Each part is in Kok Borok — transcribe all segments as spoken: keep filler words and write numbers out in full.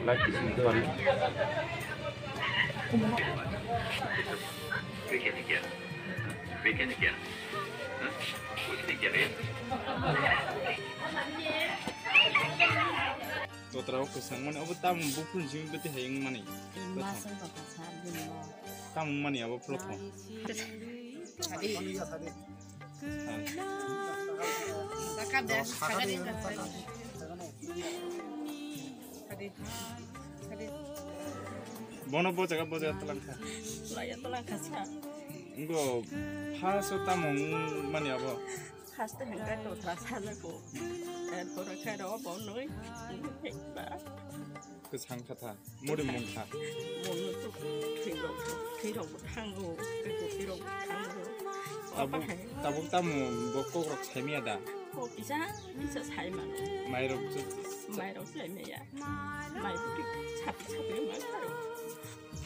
Like this video. Weekend again. Weekend again. Huh? Weekend again. Totra o kwsang mani abo tamo buphuru jim bete hayung mani. Masang tokha sa bini. Tamo mani abo prothom. Bono bojaga bojaga twlang kha. Laya twlang kha sa. Ngo first o tamo wng mani abo. First o hengkai to thra sa jago. Erpor khe ro bo noi. Kwchang kha tha. Muri mungkha. Mungno to thwirok, thwirokbo thango, tei gopirokbo thango. Tabuk, tabuk tamo bo kokrok saimaya da? Kok kisa, kisa saimano. Mairok chu. Mairok saimaya. Mai bwtwi sapi sapi ma karo.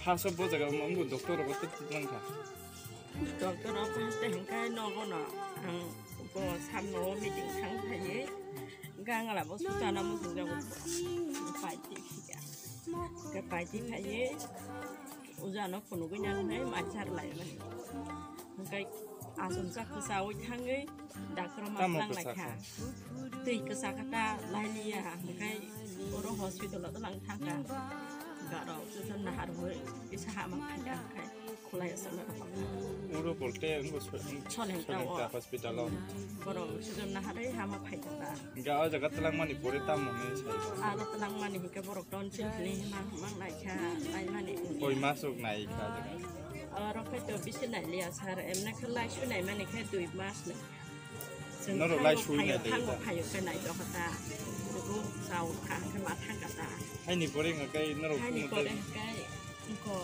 First o bo jaga wngbo doctor rogo tei tubmangkha. Doctor o paste hingkai nogo no ang bo samno o meeting thang phaiwi gangla bo sujana muchung jago paiti phika. Ke paiti phaiwi ujano phunugwi nang nai maichar lai mani. Hingkai asumsa kwchawi thangwi doctor o ma tamo tlang lai kwchakha? Twi kwchakha ta lai liya hingkai oro hospital o tlang thangkha. Garo sujana harwi kisa hama phika hingkai. Khulai aswk na rwkha. Uro bolte wngbo so-, Soleng Soleng ta o. Ta hospital o. Borok sujam naharwi hama phaikha ta. Ga o jaga twlangmani pore tamo hwnwi sai. Aro twlangmani hinkhe borok tonsil hwnwi hima mang naikha, naimani. Koi mas rok naikha jaga. Oro khai to bisi nailiya sir, emne khe lai sui naimani khe dui mas ni. Norok lai sui nai de. Thango phayo khe nai dohota. Buku chao kha khe ma thangkha ta. Haini pore hwnka khe norok. Haini pore hwnka khe. Ko,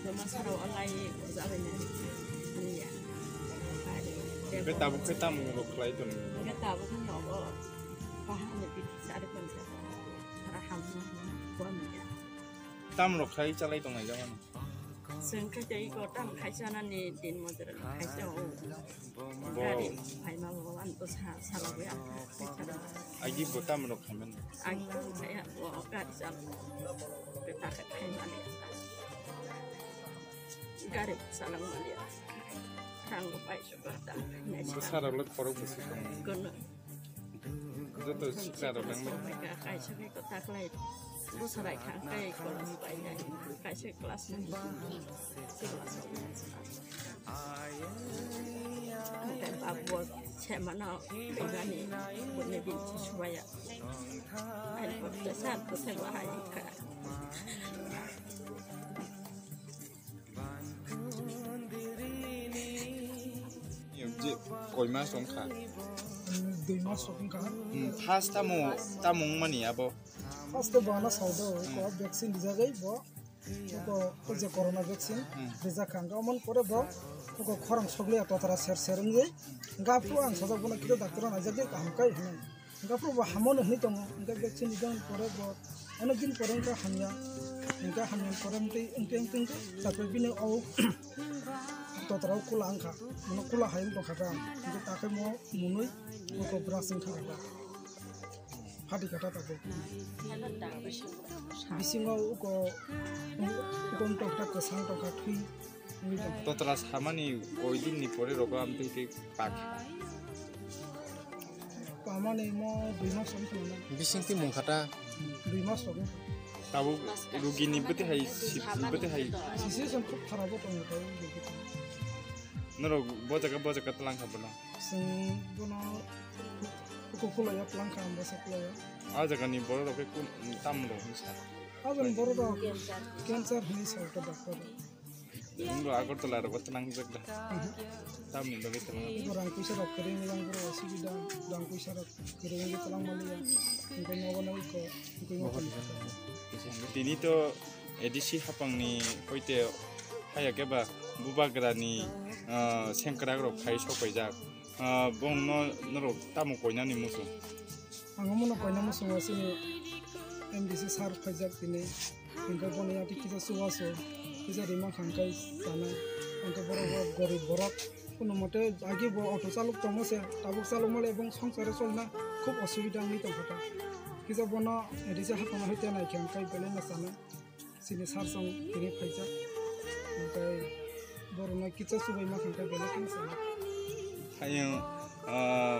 doma sara o lai jabai na. Iya. Be tabuk khe tamo rok khlai ton. Be tabuk khe nogo. Bahani biti sari kon sa. Ara ham ko mi ya. Tam rok khlai chalai tong nai jamano. Sengkhe tei ko tam khai sana ni din mojra khai sa o. Bo. Gari phaima bo ang to sa, sala bo ya. Agi bo tam rok khaiman. Agi bo saya bo gari sala. Keta khaima ni. Gari sala mali. Tang bo pai so ta. Bo sara lo khorok bo si tong. Kono. Joto siksa rok nang. Kaisa khe kwtak lai. Bwswrai kha, tei class bai nai. Kaisa class nai. Class. Tei babo se mano bani bune bin se subaya. Ai ko sa ko se bahai kha. Je koi mas wngkha? Dui mas wngkha. Hmm, first tamo, tamo wngmani abo? First bo ano sai do, hmm, ko vaccine rijagwi bo, ko, ko je corona vaccine, hmm, rijak kha. Hwnkhe omo pore bo, ko khorang sokliya totra ser ser wngwi, hwnkhe aphuru ang sajak bono kisa doctor o naijak di kaham kai hwnwi. Hingke aphuru bo hamono hinui tongo, hingke vaccine rijak pore bo onek din pore hingke hamya, hingke hamya pore wngtwi, wngtwi, wngtwi, wngtwi, chakri bini o totra o kula wngkha, mano kula hai wng tongkha ta, hingke takhe mo munui uko brush wngkha ta, phati kha ta tabuk. Bisingo uko, uko wng tongkha, kwsang tongkha, thwi wngwi tongkha. Totra samani koi din ni pore rogo amtwi twi pak. Pamani mo dui mas wng tongmani. Bising twi mungkha ta? Dui mas wng. Tabuk rugini bwtwi hai sip-, bwtwi hai. Situation khub kharabo tongo tei rugi tong. Norok bo jaga, bo jaga twlang kha bono? Chwng bono uko kulaio twlang kha, ang bwsa kulaio. A jagani borok rok khe kun, tam rok hinwi sa? A jagani borok rok cancer hinwi sa kha doctor rok. Wngbo Agartala rogo twnangjak da. Mhm. Tamni bagwi twnang. Iko rang puisa rok kwrwngni langkoro osubida, rang puisa rok kwrwngni twlang maliya. Wngkhe nogo no iko, iko imo. Tini to A D C hapangni hoite haya khe ba bubagrani, ah, sengkrak rok phai sokpaijak. Ah, bongno norok tamo koinani muchung? Ang omono koina muchungo chini M D C sir phaijak tini. Hingke bono yati kisa chubachu, kisa rima khangkai sana. Hingke borok bo gorib borok. Kono mote agi bo auto chalok tongo se, tabuk chalok male ebong songsaro cholna khub osubida wngwi tongkha ta. Kisa bono A D C hapang hai tei nai khe ang kai belai no sana. Sini sar song tini phaijak. Ang kai borok no kisa subai ma khe ang kai belai khe sana. Ayang, ah,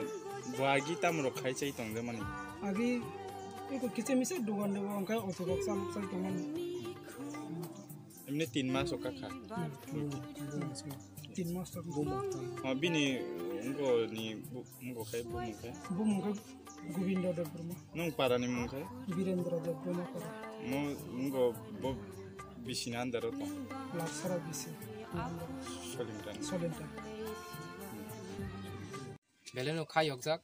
bo agi tam rok khai chai tong de mani. Agi eko kisa misa dugan de bo ang kai auto rok chal chai tong mani. Emni tin mas o kakha. Hmm, hmm, hmm, hmm. Tin mas o. Oh, bini ungo ni bu-, ungo khai bumung khai. Bumung khai Gobindo Debbarma. Nung para ni mung khai? Birendra Debbarma para. Mo ungo bo bisi ni under o tong? Laksara bisi. Solintan. Solintan. Belai no kha yokjak.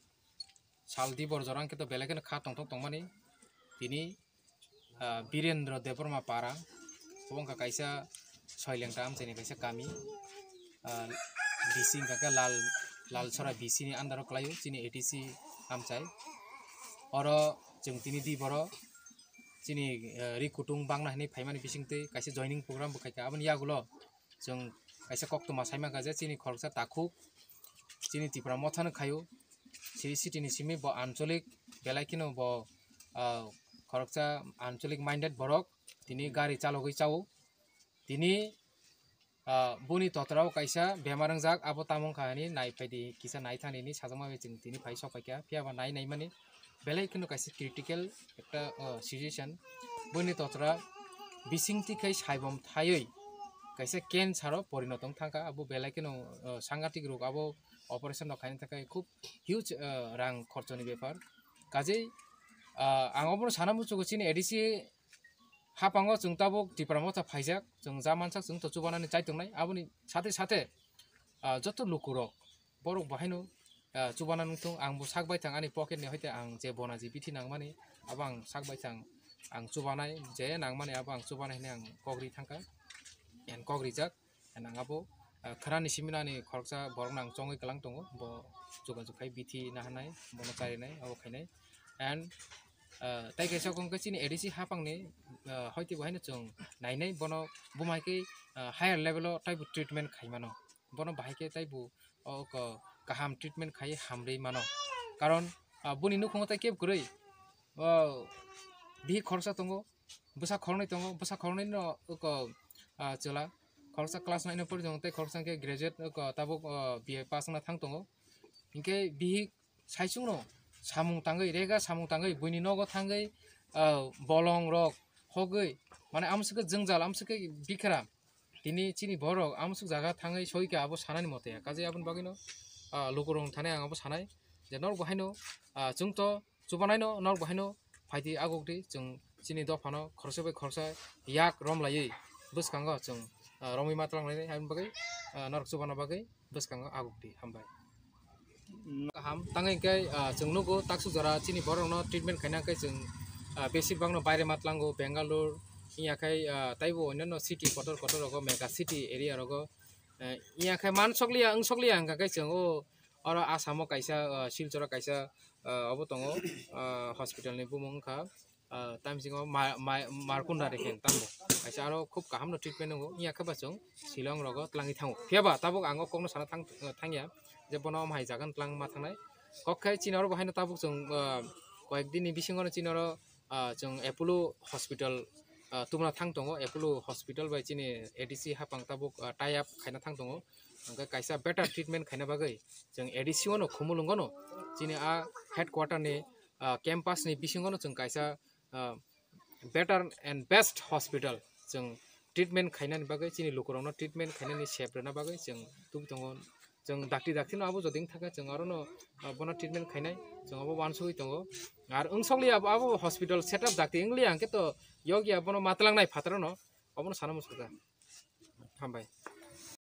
Sal dibor jora hwnkhe to belai kheno kha tongthok tongmani. Tini, ah, Birendra Debbarma para. Obo wngkha kaisa Soilengta amchaini kaisa kami. Ah, B C wngkha khe Lal, Lalsora B C ni under o kwlaio chini A D C amchai. Oro chwng tini di borok chini, ah, ri kutung bangna hinwi phaimani bisingtwi kaisa joining program bo khaikha. Aboni yagulo chwng kaisa koktwma sai mankha je chini khoroksa takhuk chini Tipra Motha no khaio. Sri city ni simi bo ancholik belai kheno bo, ah, khoroksa ancholik minded borok tini gari chalogwi chao. Tini, ah, boni totrao kaisa bemar wngjak, abo tamo wngkha hinwi nai phaidi kisa nai thani hinwi sajakma bai chwng tini phai sok phaikha. Phiya ba nai naimani belai kheno kaisa critical ekta, ah, situation. Boni totra bisingtwi khai saibom thaiwi kaisa cancer o porinoto wng thangkha. Abo belai kheno, ah, sangatik rog, abo operation rok khaina thangkha khub huge, ah, rang khorchoni bepar. Kajei, ah, ang obono sana muchugo chini A D C hapango chwng tabuk Tipra Motha phaijak, chwng ja mansak chwng to chubanani chai tongnai. Aboni sathe sathe, ah, joto lukurok borok bo haino, ah, chubana nungthung, ang bo sak bai thang ani pocket ni hoite ang je bona je bithi nangmani abo ang sak bai thang, ang chubanai je nangmani abo ang chubanai hinwi ang kok ri thangkha, and kok rijak. Nang abo, ah, khwnani simi nani khoroksa borok nang chongwi kwlang tongo, bo jogajog khai bithi naharnai, bono charinai, abo khainai. And, ah, tai kaisa kok wngkha chini A D C hapangni, ah, hoite bo haino chwng nainai, bono bumai khe, ah, higher level o taibo treatment khai mano. Bono bahai khe taibo o ko kaham treatment khai hamrwi mano. Karon, ah, boni nukhungo tai kebo kwrwi, o, bihik khoroksa tongo, bwsa khoroknwi tongo, bwsa khoroknwi no oko, ah, chwla khoroksa class nine o pori tongo tei khoroksa hwnkhe graduate oko tabuk, ah, B A pass wngna thang tongo. Hinkhe bihik saichung no samung tangwi rega, samung tangwi buini nogo thangwi, ah, bolong rok hogwi, mane amswkhe jwngjal, amswkhe bikra. Tini chini borok amswk jaga thangwi soikha abo sanani mote ya. Kajai aboni bagwino, ah, lukurok thani ang abo sanai je norok bo haino, ah, chwng to chubanaino norok bo haino phaidi agukdi chwng chini dophano khoroksa bai khoroksa yak romlaiwi bwskango chwng, ah, romwi ma twlang lainai aboni bagwi, ah, norok chubana bagwi bwskango agukdi. Hambai. Kaham tangwi hwnkhe, ah, chwng nugo taksuk jora chini borokno treatment khaina hwnkhe chwng, ah, besik bagno baire ma tlango Bangalore wngya khai, ah, taibo onyono city kotor kotor rogo mega city area rogo, eh, wngya khai mansokliya wngsokliya hwnkha khe chwng o oro Assam o kaisa, ah, Silchor o kaisa, ah, obo tongo, ah, hospital ni bumung wngkha, ah, tamsingo ma-, ma-, Markunda Reken tamo. Kaisa aro khub kaham no treatment nungo. Wngya khe ba chwng Shillong rogo twlangwi thango. Phiya ba tabuk ang o kokno sana thang, thangya je bono omo hai jaga no twlang ma thangnai. Kok khe chini oro bo haino tabuk chwng, ah, koyek din ni bisingo no chini oro, ah, chwng Apollo hospital, ah, tubuna thang tongo. Apollo hospital bai chini A D C hapang tabuk, ah, tie up khaina thang tongo. Hwnkhe kaisa better treatment khaina bagwi chwng A D C o no Khumulwngo no chini a headquarter ni, ah, campus ni bisingo no chwng kaisa, ah, better and best hospital chwng treatment khainani bagwi, chini lukurokno treatment khainani sep rwna bagwi chwng tubu tongo. Chwng dakti dakti no abo jodi wng thangkhe chwng arono, ah, bono treatment khainai chwng abo uansugwi tongo. Ar wngsokliya abo, abo hospital setup dakti wngliya hwnkhe to yokya bono matwlangnai phatarano obono sana muchungkha. Hambai.